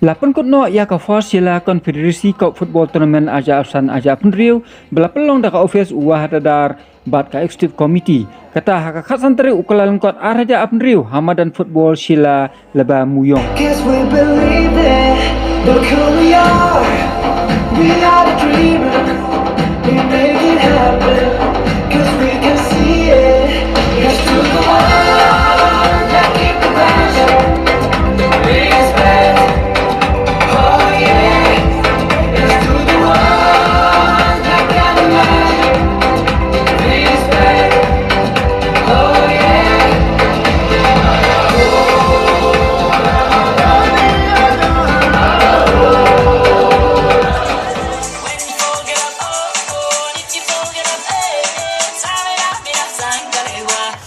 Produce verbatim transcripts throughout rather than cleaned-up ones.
La pynkut noh ïa ka First Shella Confederacy Cup Football Tournament arhajar arphew san arhajar arphew hynriew ba la pynlong da ka office u Wahadadar bad ka Executive Committee. Kata ha ka khatsan tarik u Kyllalyngkot arhajar arphew hynriew ha madan football Shella Laba Mawïong. 'Cause we believe it, look who we are. We are the dreamers. We make it happen. 'Cause we can see it. Here's to the one that keep the passion. Respect. Oh yeah. Here's to the one that can imagine. Respect. Oh yeah.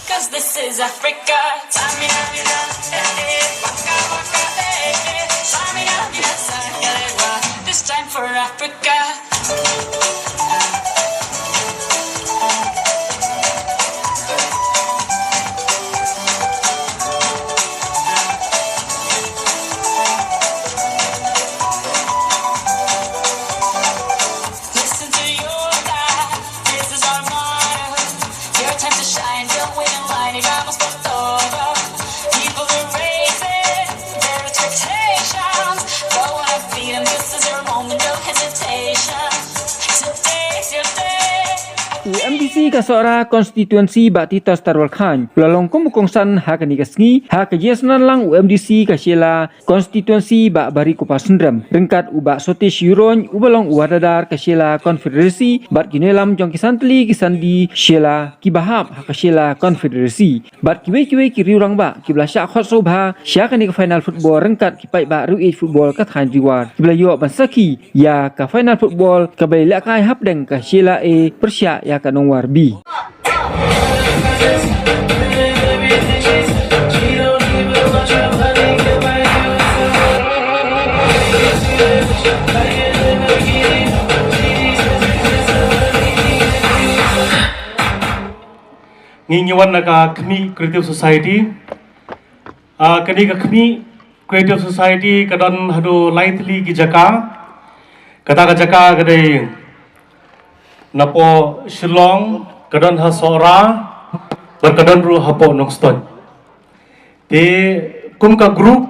'Cause this is Africa. This time for Africa. Listen to your God, this is our motto. Your time to shine, don't wait in line, y vamos por todo. People are raising their expectations. Go on and feed 'em, this is your moment, no hesitation. Today's your day. U MDC ka Sohra Constituency Bah Titos Tarwal Chyne u la long kum u kongsan ha kane ka sngi ha ka jingïasnohlang u MDC ka Shella Constituency Bah Barikupar Syndrem, ryngkat u Bah Sotish Yurong uba long u Wahadadar ka Shella Confederacy bad ki nongïalam jong ki san tylli ki san die Shella kiba hap ha ka Shella Confederacy. Bad kiwei kiwei ki riew rangbah kiba la shah khot sngewbha sha kane ka final football ryngkat ki paidbah riewieid football ka thaiñ Ri War kiba la ïoh ban sakhi ïa ka final football kaba la ïalehkai hapdeng ka Shella A pyrshah ïa ka Nongwar B. Ngi ngi wan na ka Khmih Creative Society. Ah, kane ka Khmih Creative Society ka don haduh lai tylli ki jaka. Kata ka jaka ka dei napoh Shillong, ka don ha Sohra, bad ka don ruh hapoh Nongstoiñ. Te kum ka group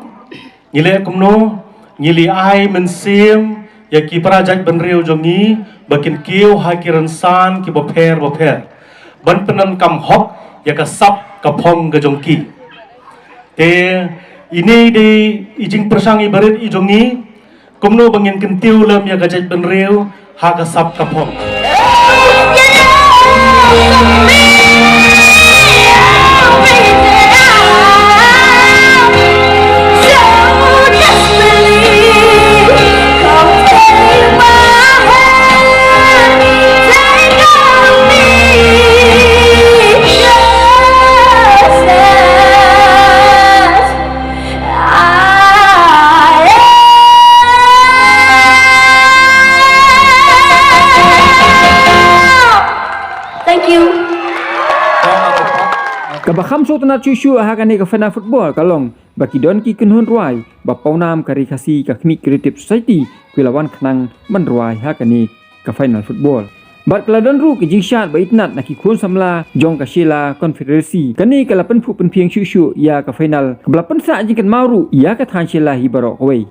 ngi leh kumno, ngi leit ai mynsiem ïa ki para jaitbynriew jong ngi ba kin kiew ha ki rynsan kiba pher ba pher ban pyndonkam hok ïa ka sap ka phong ka jong ki. Te ine i dei i jingpyrshang i barit i jong ngi kumno ba ngin kyntiew lem ïa ka jaitbynriew ha ka sap ka phong. Thank you. Kaba kham sngewtynnat shuh shuh ha kane ka final football ka long ba ki don ki kynhun rwai ba pawnam ka Ri Khasi ka Khmih Creative Society ki la wan khnang ban rwai ha kane ka final football. Bad ka la don ruh ka jingshad ba itynnat na ki khun samla jong ka Shella Confederacy. Kane ka la pynphuh pynphieng shuh shuh ïa ka final kaba la pynsah jingkynmaw ruh ïa ka thaiñ Shella hi baroh kawei.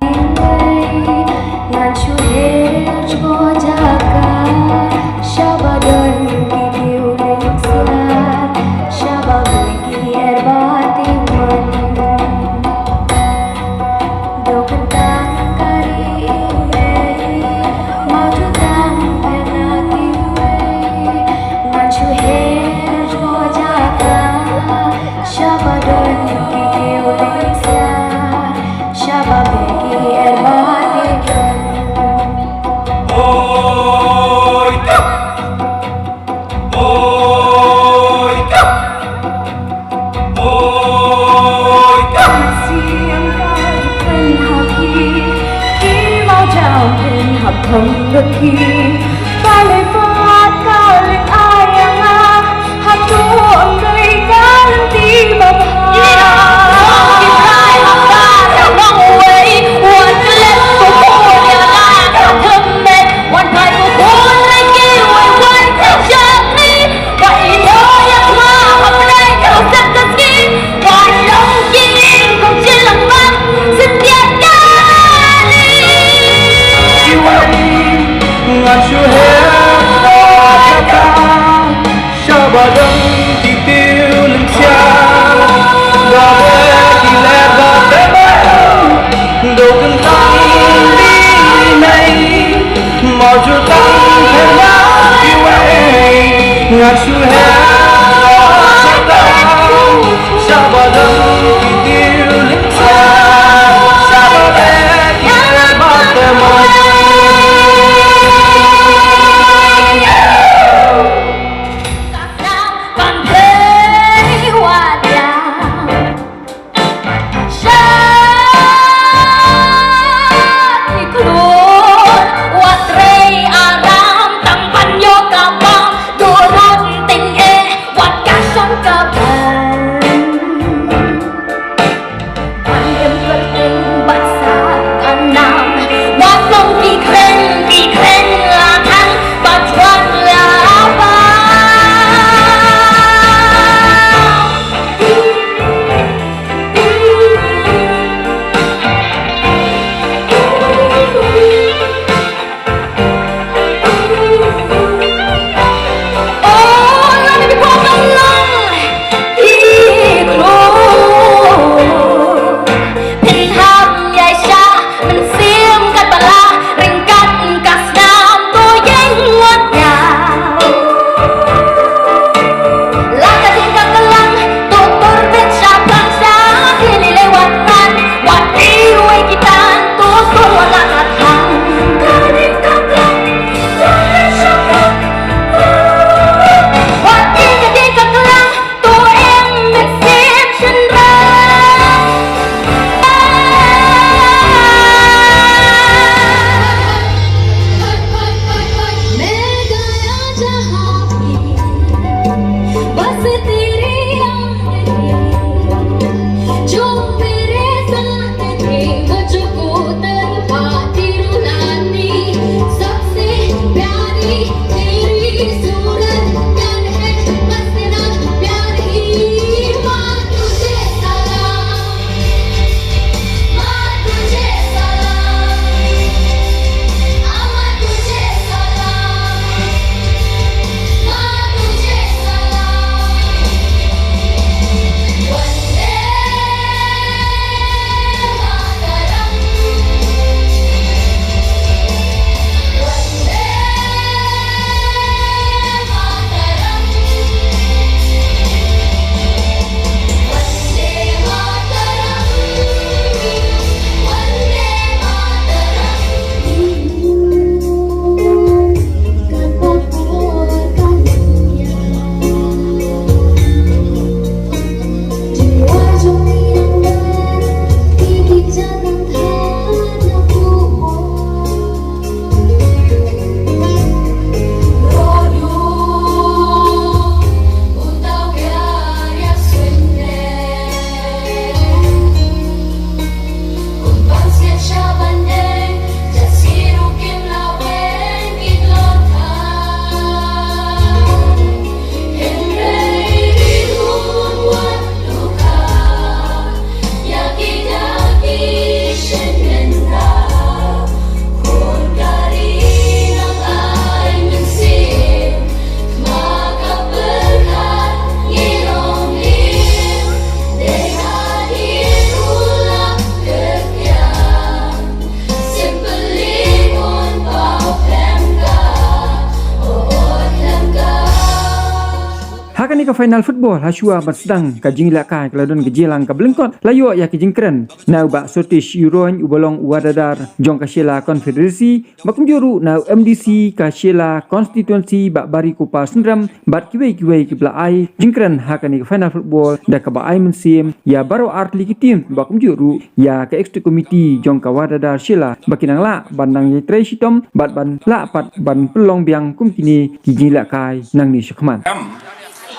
Ka final football ha shuwa ban sdang ka jingïalehkai ka la don ka jingïalang kaba lyngkot, la ïoh ïa ka jingkren na u Bah Sotish Ïuroiñ uba long u Wadadar jong ka Shella Confederacy, ba kumjuh ruh na u M D C ka Shella Constituency Bah Barikupar Synrem, bad kiwei kiwei kiba la ai jingkren ha kane ka final football, da kaba ai mynsiem ïa baroh artylli ki team, ba kumjuh ruh ïa ka executive committee jong ka Wadadar Shella, ba kin nang lah ban nang ïatrei shitom bad ban lah pat ban pynlong biang kum kine ki jingïalehkai nangne shakhmat. Em,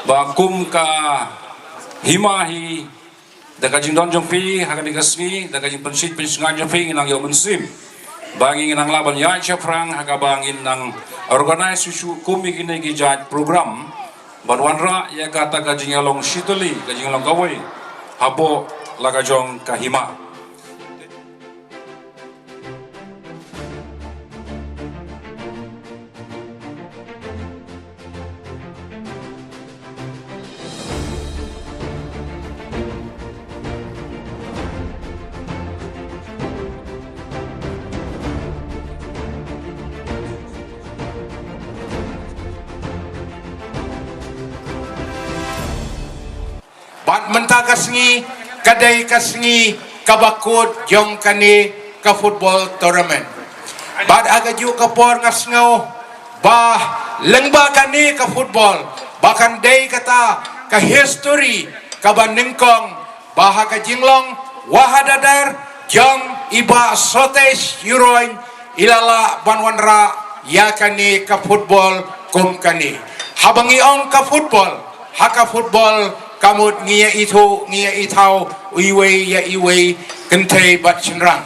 ba kum ka hima hi, da ka jingdon jong phi ha kane ka sngi, da ka jingpynshit pynsngew jong phi, ngi nang ïoh mynsiem ba ngi nang lah ban ïaid shaphrang ha kaba ngin nang organise shuh shuh kum ïa kine ki jait program ban wanrah ïa kata ka jingïalong shitylli, ka jingïalong kawei hapoh la ka jong ka hima. Bad mynta ka sngi ka dei ka sngi kaba kut jong kane ka football tournament. Bad ha kajuh ka por nga sngew ba lyngba kane ka football ba kan dei kata ka history kaba nyngkong, ba ha ka jinglong Wadadar jong i Bah Sotish Ïuroiñ i la lah ban wanrah ïa kane ka football kum kane. Haba ngi ong ka football, ha ka football ka mut ngi ïa ithuh, ngi ïa ithaw iwei ïa iwei, kynthei bad shynrang.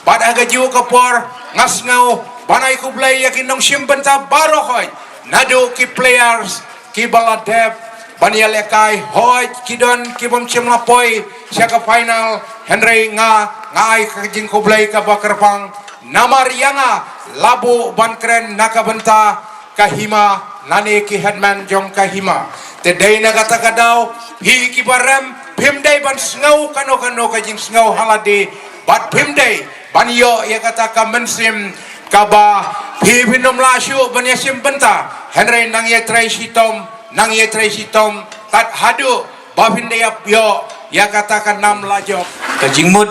Bad ha kajuh ka por nga sngew ban ai khublei ïa ki nongshim bynta baroh, hooid, naduh ki players kiba la dep ban ïalehkai, hooid, ki don ki bym shym la poi sha ka final, hynrei nga, nga ai ka jingkhublei kaba kyrpang namar ïa nga la buh ban kren na ka bynta ka hima lane ki headman jong ka hima. Te dei na kata ka daw, phi kiba rem phim dei ban sngew kano kano ka jingsngew ha lade, bad phim dei ban ïoh ïa kata ka mynsiem kaba phi phin ym lah shuh ban ïashim bynta, hynrei nang ïatrei shitom, nang ïatrei shitom tad haduh ba phin da ïap ïoh ïa kata ka nam la jop. Ka jingmut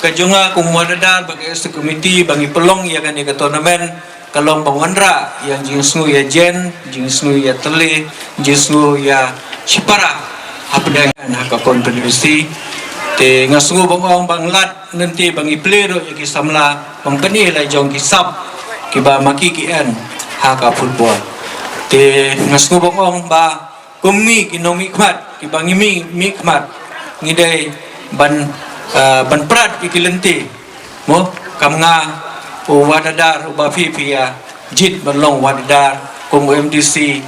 ka jong nga kum u Wadadar bad ka executive committee ba ngi pynlong ïa kane ka tournament ka long ban wanrah ïa jingsngew ïajen, jingsngew ïatylli, jingsngew ïashipara hapdeng ha ka confederacy. Te nga sngew ban ong ba ngi lad lynti ba ngi plie ruh ïa ki samla ban pyni la jong ki sap kiba ma ki ki en ha ka football. Te nga sngew ban ong ba kum ngi ki nongmihkhmat kiba ngi mih, mihkhmat, ngi dei ban, ah, ban prat ïa ki lynti. Mo, kam nga u Wadadar uba phi phi ïa jied ban long Wadadar, kum u M D C,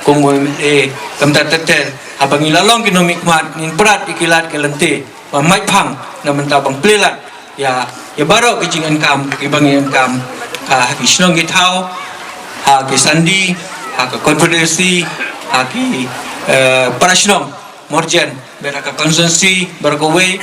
kum u M L A, kumta ter ter. Haba ngi la long ki nongmihkhmat ngin prat ïa ki lad ki lynti ba mait phang na bynta ban plie lad ïa, ïa baroh ki jingdonkam kiba ngi donkam, ha, ha ki shnong ki thaw, ha ki sandi, ha ka confederacy, ha ki, eh, para shnong marjan, bad ha ka constituency baroh kawei,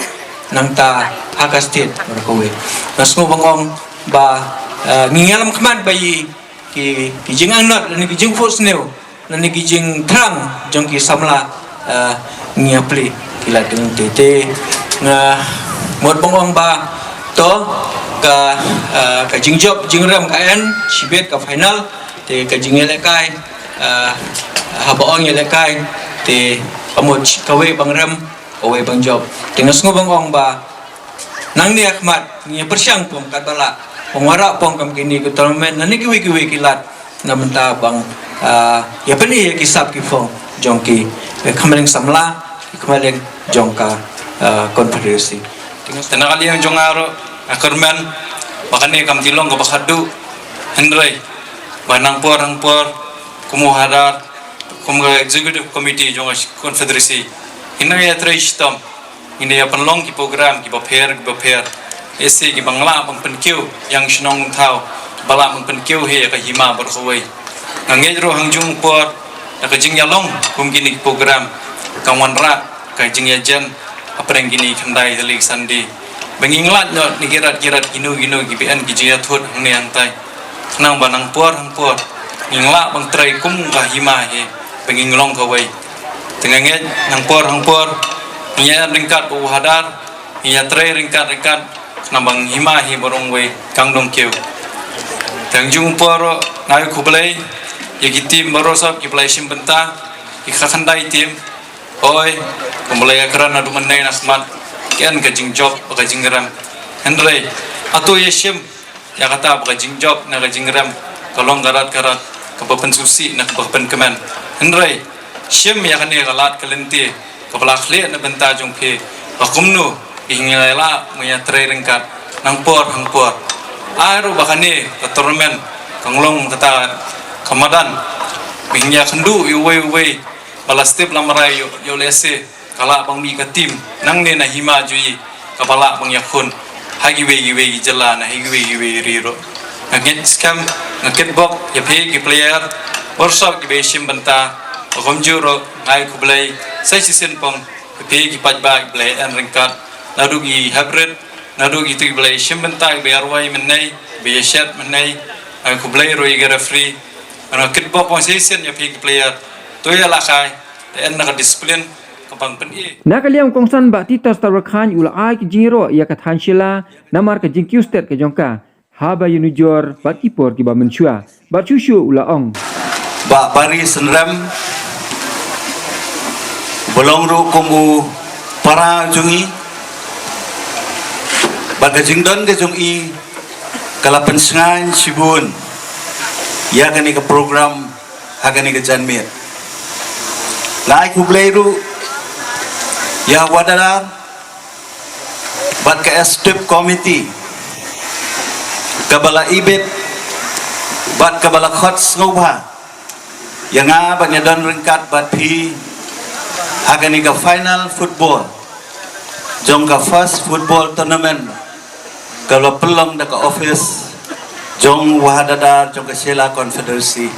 nangta ha ka state baroh kawei. Nga sngew ban ong ba, eh, ngi ïalam khmat ba ïa ki, ki jingangnud lane ki jingphohsniew lane ki jingthrang jong ki samla, eh, ngi ïa plie ki lad ki lynti. Te nga mut ban ong ba to ka, eh, ka jingjop jingrem ka en shibit ka final. Te ka jingïalehkai, eh, haba ong ïalehkai, te ka mut kawei ban rem, kawei ban jop. Te nga sngew ban ong ba nangne ha khmat ngi ïa pyrshang pong katba lah ban wanrah pong kum kine ki tournament lane kiwei kiwei ki lad na bynta ban, ah, ïa pyni ïa ki sap ki phong jong ki, eh, khmat leng samla, ki khmat leng jong ka, ah, confederacy. Te na ka liang jong nga ruh nga kyrmen ba kane kam dei long kaba khadduh, hynrei ba nang por nang por kum u Wadadar, kum ka executive committee jong ka confederacy, ngin nang ïatrei shitom, ngin ïa pynlong ki program kiba pher kiba pher, ïa shi kiba ngi lah ban pynkiew ïa ka shnong thaw, ba lah ban pynkiew hi ïa ka hima baroh kawei. Nga ngeit ruh hangjung por da ka jingïalong kum kine ki program kan wanrah ka jingïajen hapdeng kine ki khyndai tylli ki sandi, ba ngin lait noh na ki rat ki rat kino kino kiba en ki jingïathut hangne hangtai. Khnang ba nang por nang por ngin lah ban trei kum ka hima hi, ba ngin long kawei. Te nga ngeit nang por hang por, ngi ïa ryngkat u hadar, ngi ïa trei ryngkat ryngkat, khnang ba ngi hima hi baroh wei kang dong kiew. Tang jong por nga ai khublei ïa ki team baroh sop ki ba la shim bynta, ki kha khyndai team. Oi, kumba la ïa kren naduh mynne na khmat, ken ka jingjop bad ka jingrem. Hynrei hato ïa shim ïa kata ba ka jingjop ne ka jingrem ka long ka rat ka rat kaba pynsngewsih ne kaba pynkmen. Hynrei shim ïa kane ka lad ka lynti kaba la khlieh na bynta jong phi, ba kumno ïa ngi la lah ban ïa trei ryngkat nang por hang por. Ai ruh ba kane ka tournament kan long kata ka madan ba ngin ïa kynduh ïa uwei uwei ba la step lamrai ïa u lehse ka lah ban mih ka team nangne na hima jong ngi kaba lah ban ïakhun ha kiwei kiwei ki jylla ne ha kiwei kiwei ki ri ruh. Nga ngeit skhem, nga kitbok ïa phi ki player baroh sop ki ba shim bynta. Kumjuh ruh nga ai khublei sa shisien pong ïa phi ki paidbah ki ba la ïa ryngkat, naduh ki heprit, naduh kito ki ba la shim bynta, ki ba ïa rwai mynne, ki ba ïa shet mynne. Nga ai khublei ruh ïa ki referee. Nga kitbok pong sa shisien ïa phi ki player, to ïalehkai, to ïa na ka discipline. Na ka liang u kongsan Bah Titus Tarwarkhan u la ai ka jingïaroh ïa ka thaiñ Shella namar ka jingkiew stet ka jong ka haba ïanujor bad ki por kiba mynshuwa. Bad shuh shuh u la ong, Bah Barry Synrem ba long ruh kum u para jong i, bad ka jingdon ka jong i ka la pynshngaiñ shibun ïa kane ka program ha kane ka janmiet. Nga ai khublei ruh ïa Wadadar bad ka executive committee kaba la ibit bad kaba la khot sngewbha ïa nga ban ïa don ryngkat bad phi ha kane ka final football jong ka first football tournament kaba la pynlong da ka office jong Wadadar jong ka Shella Confederacy.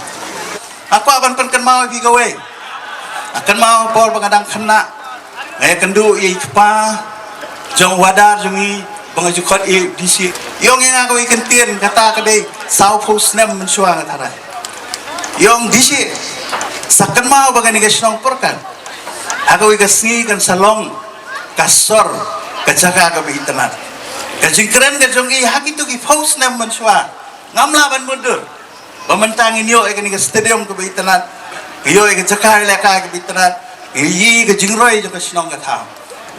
Nga kwah ban pynkynmaw ïa phi kawei. Nga kynmaw por ba nga dang khynnah, nga ïakynduh ïa i kpa jong Wadadar jong ngi ba nga ju khot i u D C. I ong ïa nga kawei ka ktien, kata ka dei sawphew snem mynshuwa nga tharai. I ong, D C, sa kynmaw ba kane ka shnong Pyrkhat ha kawei ka sngi kan sa long ka sor, ka jaka kaba itynnad. Ka jingkren ka jong i ha kito ki phew snem mynshuwa ngam lah ban mutdur. Ba mynta ngin ïoh ïa kane ka stadium kaba itynnad, ngin ïoh ïa ka jaka ïalehkai kaba itynnad, ngin ïoh ïa ka jingroi jong ka shnong ka thaw.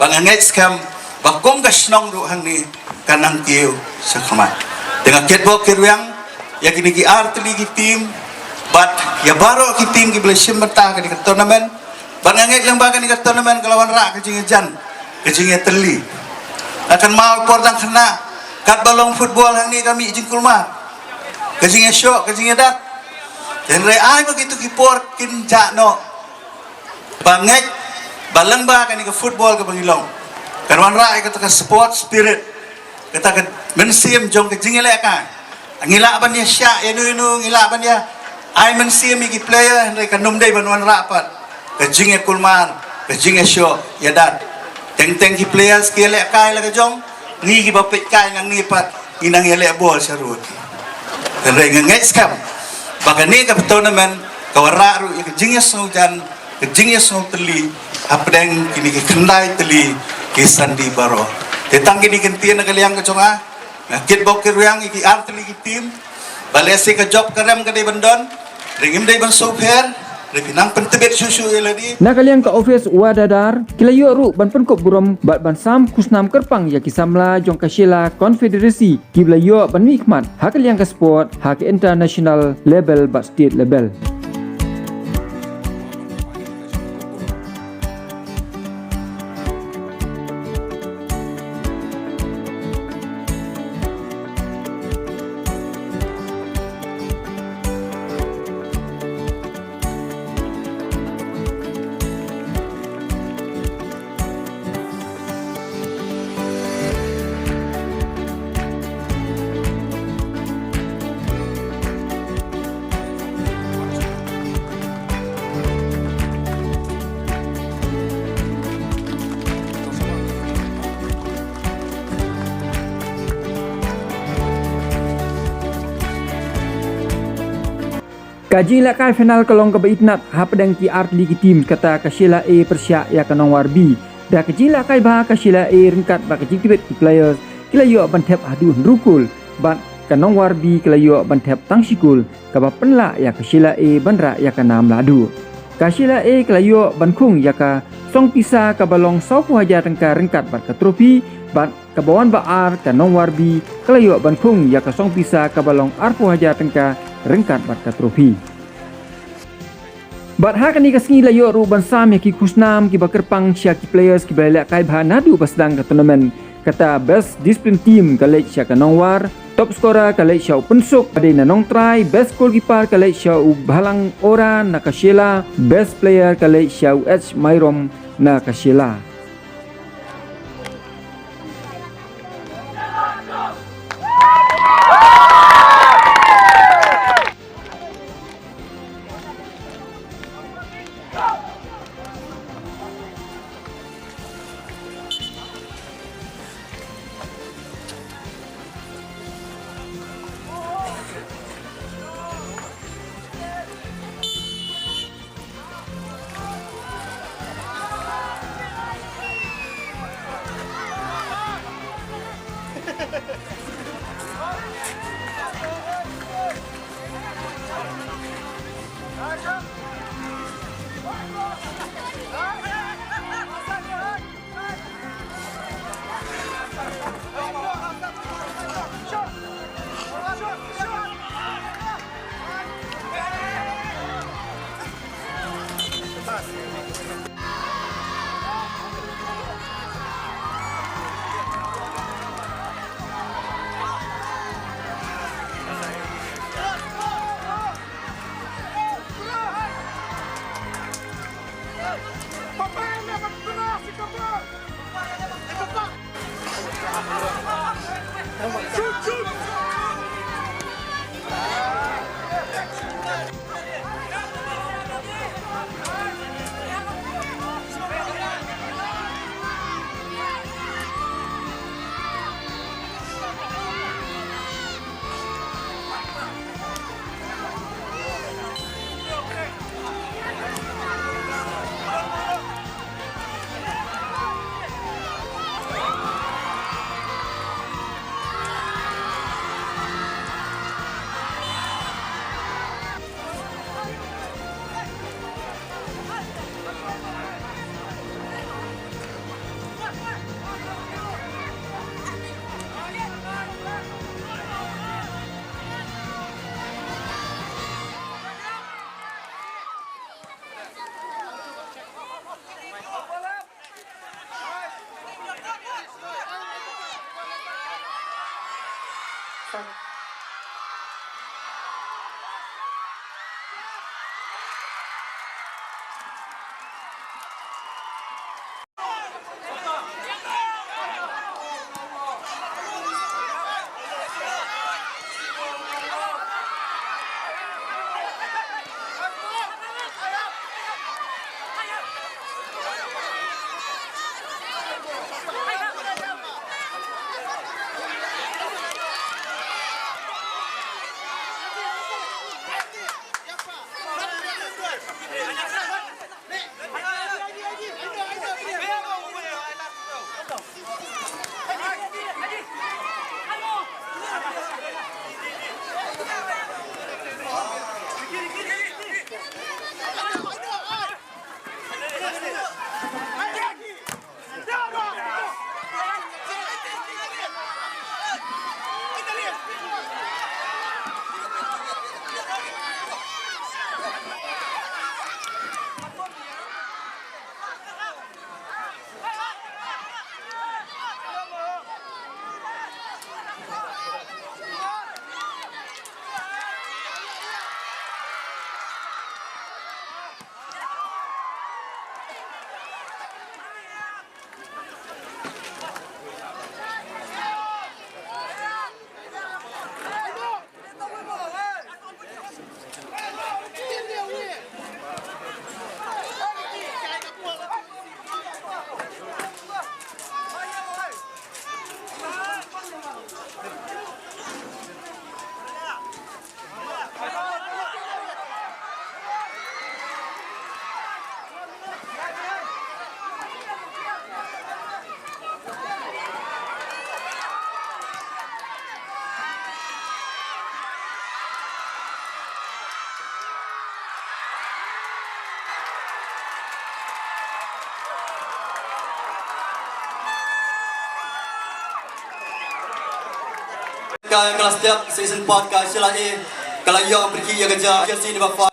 Ba nga ngeit skhem ba kum ka shnong ruh hangne kan nang kiew shakhmat. Te nga kitbok kitrwiang ïa kine ki artylli ki team bad ïa baroh ki team kiba la shim bynta ha kane ka tournament. Bad nga ngeit lyngba kane ka tournament ka la wanrah ka jingïajan, ka jingïatylli. Nga kynmaw por dang khynnah, katba long football hangne ka mih jingkulmar, ka jingïashoh, ka jingïadat. Hynrei ai ba kito ki por kin jah noh. Ba ngeit ba lyngba kane ka football kaba ngi long, kan wanrah ïa kata ka sport spirit, kata ka mynsiem jong ka jingïalehkai. Ngi lah ban ïa shah ïa ino ino, ngi lah ban ïa ai mynsiem ïa ki player, hynrei kan ym dei ban wanrah pat ka jingïakulmar, ka jingïashoh ïadat. Teng teng ki players ki ïalehkai la ka jong, ngi kiba peitkai nangne pat ngi nang ïaleh bol sha rud. Hynrei nga ngeit skhem ba kane ka tournament ka wanrah ruh ïa ka jingïasngewjan, ka jingïasngewtylli hapdeng kine ki khyndai tylli ki sandei baroh. Te tang kine ki ktien na ka liang ka jong nga. Nga kitbok kitrwiang ïa ki artylli ki team. Ba lehse ka jop ka rem ka dei ban don, hynrei ngim dei ban sngewpher, hynrei phi nang pyntbit shuh shuh ïa lade. Na ka liang ka office Wadadar ki la ïoh ruh ban pynkup burom bad ban sam khusnam kyrpang ïa ki samla jong ka Shella Confederacy kiba la ïoh ban mihkhmat ha ka liang ka sport ha ka international level bad state level. Ka jinglehkai final ka long kaba itynnad hapdeng ki artylli ki team, kata ka Shella A pyrshah ïa ka Nongwar B. Da ka jinglehkai bha ka Shella A ryngkat bad ka jingtbit ki players ki la ïoh ban thep haduh hynriew kol, bad ka Nongwar B ka la ïoh ban thep tang shi kol, kaba pynlah ïa ka Shella A ban rah ïa ka nam lahduh. Ka Shella A ka la ïoh ban khung ïa ka song pisa kaba long sawphew hajar tyngka ryngkat bad ka trophy, bad kaba wan ba ar ka Nongwar B ka la ïoh ban khung ïa ka song pisa kaba long arphew hajar tyngka ryngkat bad ka trophy. Bad ha kane ka sngi la ïoh ruh ban sam ïa ki khusnam kiba kyrpang sha ki players kiba la lehkai bha naduh ba sdang ka tournament. Kata best discipline team ka leit sha ka Nongwar, top scorer ka leit sha u Pynsuk ba dei na Nongtrai, best goalkeeper ka leit sha u Bhalang Ora na ka Shella, best player ka leit sha u H Mairom na ka Shella. Ka, ka la step, sa shisien pat ka Shella A ka la ïoh pyrkhih ïa ka jersey number five.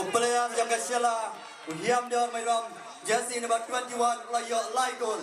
U player jong ka Shella, u Hiamdor Mairam, jersey number twenty-one, la ïoh lai goal.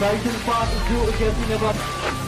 Fighting part two against Eleven.